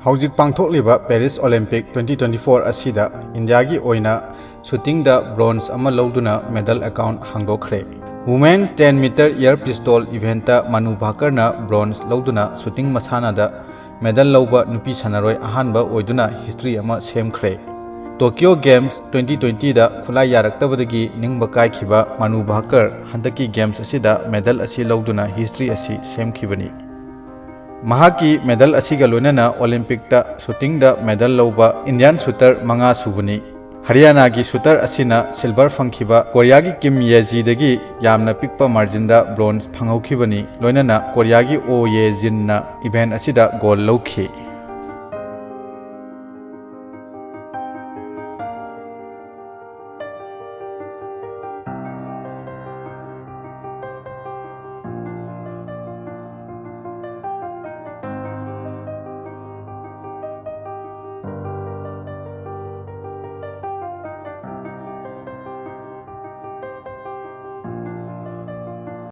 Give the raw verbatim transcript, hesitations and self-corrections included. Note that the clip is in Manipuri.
ꯍꯧꯖꯤꯛ ꯄꯥꯡꯊꯣꯛꯂꯤꯕ Paris Olympic twenty twenty-four ꯑꯁꯤꯗ ꯏꯟꯗꯤꯌꯥꯒꯤ ꯑꯣꯏꯅ ꯁꯨꯇꯤꯡꯗ ꯕ꯭ꯔꯣꯟꯖ ꯑꯃ ꯂꯧꯗꯨꯅ ꯃꯦꯗꯜ ꯑꯦꯀꯥꯎꯟꯠ ꯍꯥꯡꯗꯣꯛꯈ꯭ꯔꯦ꯫ Women's ten meter air pistol event ꯇ ꯃꯅꯨ ꯚꯥꯀꯔꯅ ꯕ꯭ꯔꯣꯟꯖ ꯂꯧꯗꯨꯅ ꯁꯨꯇꯤꯡ ꯃꯁꯥꯟꯅꯗ ꯃꯦꯗꯜ ꯂꯧꯕ ꯅꯨꯄꯤ ꯁꯥꯟꯅꯔꯣꯏ ꯑꯍꯥꯟꯕ ꯑꯣꯏꯗꯨꯅ ꯍꯤꯁꯇ꯭ꯔꯤ ꯑꯃ ꯁꯦꯝꯈ꯭ꯔꯦ꯫ Tokyo Games twenty twenty ꯗ ꯈꯨꯠꯂꯥꯏ ꯌꯥꯔꯛꯇꯕꯗꯒꯤ ꯅꯤꯡꯕ ꯀꯥꯏꯈꯤꯕ ꯃꯅꯨ ꯚꯥꯀꯔ ꯍꯟꯗꯛꯀꯤ ꯒꯦꯝꯁ ꯑꯁꯤꯗ ꯃꯦꯗꯜ ꯑꯁꯤ ꯂꯧꯗꯨꯅ ꯍꯤꯁꯇ꯭ꯔꯤ ꯑꯁꯤ ꯁꯦꯝꯈꯤꯕꯅꯤ꯫ ꯃꯍꯥꯛꯀꯤ ꯃꯦꯗꯜ ꯑꯁꯤꯒ ꯂꯣꯏꯅꯅ ꯑꯣꯂꯤꯝꯄꯤꯛꯇ ꯁꯨꯇꯤꯡꯗ ꯃꯦꯗꯜ ꯂꯧꯕ ꯏꯟꯗꯤꯌꯥꯟ ꯁꯨꯇꯔ ꯃꯉꯥ ꯁꯨꯕꯅꯤ꯫ ꯍꯔꯤꯌꯥꯅꯥꯒꯤ ꯁꯨꯇꯔ ꯑꯁꯤꯅ ꯁꯤꯜꯚꯔ ꯐꯪꯈꯤꯕ ꯀꯣꯔꯤꯌꯥꯒꯤ ꯀꯤꯝ ꯌꯦꯖꯤꯗꯒꯤ ꯌꯥꯝꯅ ꯄꯤꯛꯄ ꯃꯥꯔꯖꯤꯟꯗ ꯕ꯭ꯔꯣꯟꯖ ꯐꯪꯍꯧꯈꯤꯕꯅꯤ, ꯂꯣꯏꯅꯅ ꯀꯣꯔꯤꯌꯥꯒꯤ ꯑꯣ ꯌꯦ ꯖꯤꯟꯅ ꯏꯚꯦꯟꯠ ꯑꯁꯤꯗ ꯒꯣꯜ ꯂꯧꯈꯤ꯫